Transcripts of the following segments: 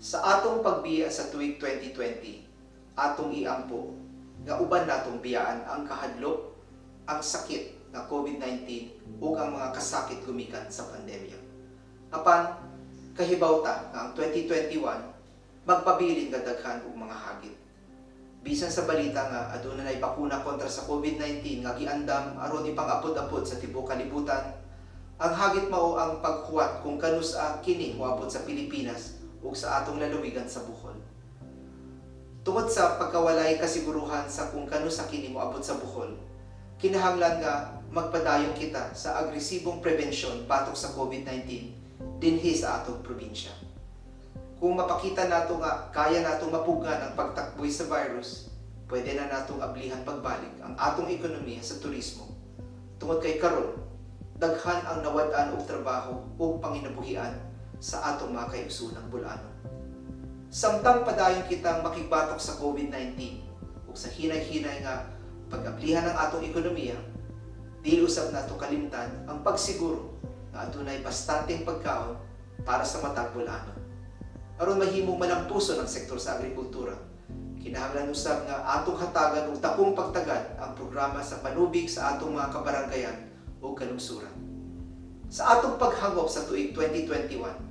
Sa atong pagbiya sa tuig 2020, atong iampo nga uban natong biyaan ang kahadlok, ang sakit nga COVID-19 ug ang mga kasakit gumikan sa pandemya. Apan kahibaw ta nga ang 2021 magpabilin nga daghan og mga hagit. Bisan sa balita nga aduna nay bakuna kontra sa COVID-19 nga giandam aron ipang-apod-apod sa tibuok kalibutan, ang hagit mao ang paghuwat kung kanus-a kini moabot sa Pilipinas ug sa atong lalawigan sa Bohol. Tungod sa pagkawalay kasiguruhan sa kung kanus-a kini moabot sa Bohol, kinahanglan nga magpadayon kita sa agresibong prebensyon batok sa COVID-19 dinhi sa atong probinsya. Kung mapakita nato nga kaya natong mapugngan ang pagtakboy sa virus, pwede na natong ablihan pagbalik ang atong ekonomiya sa turismo. Tungod kay karon, daghan ang nawad-an og trabaho ug panginabuhian sa atong mga kaigsoonang Bol-anon. Samtang padayon kitang makigbatok sa COVID-19 ug sa hinay-hinay nga pag-ablihan ng atong ekonomiya, dili usab nato kalimtan ang pagsiguro nga adunay bastanteng pagkaon para sa matag Bol-anon. Aron mahimong malampuson ang sektor sa agrikultura, kinahanglan usab nga atong hatagan og dakong pagtagad ang programa sa panubig sa atong mga kabaranggayan ug kalungsuran. Sa atong paghangop sa tuig 2021,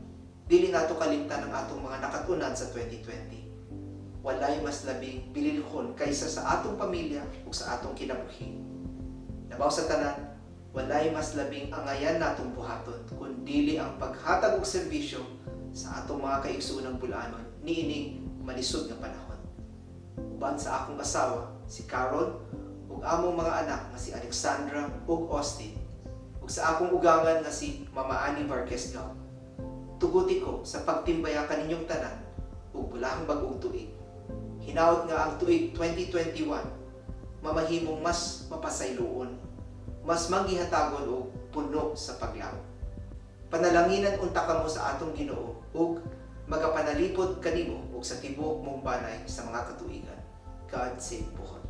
dili nato kalimtan ang atong mga nakatunan sa 2020. Walay mas labing bililhon kaysa sa atong pamilya ug sa atong kinabuhi. Labaw sa tanan, walay mas labing angayan natong buhaton kun dili ang paghatag og serbisyo sa atong mga kaigsoonang Bol-anon niining malisod nga panahon. Uban sa akong asawa, si Carol, ug among mga anak nga si Alexandra ug Austin, ug sa akong ugangan nga si Mama Annie Varquez Gao, tuguti ko sa pagtimbaya kaninyong tanan ug bulahang bag-ong tuig. Hinaot nga ang tuig 2021 mamahimong mas mapasayloon, mas manggihatagon og puno sa paglaom. Panalanginan unta kamo sa atong Ginoo ug magapanalipod kanimo ug sa tibuok mong banay sa mga katuigan. God save Bohol.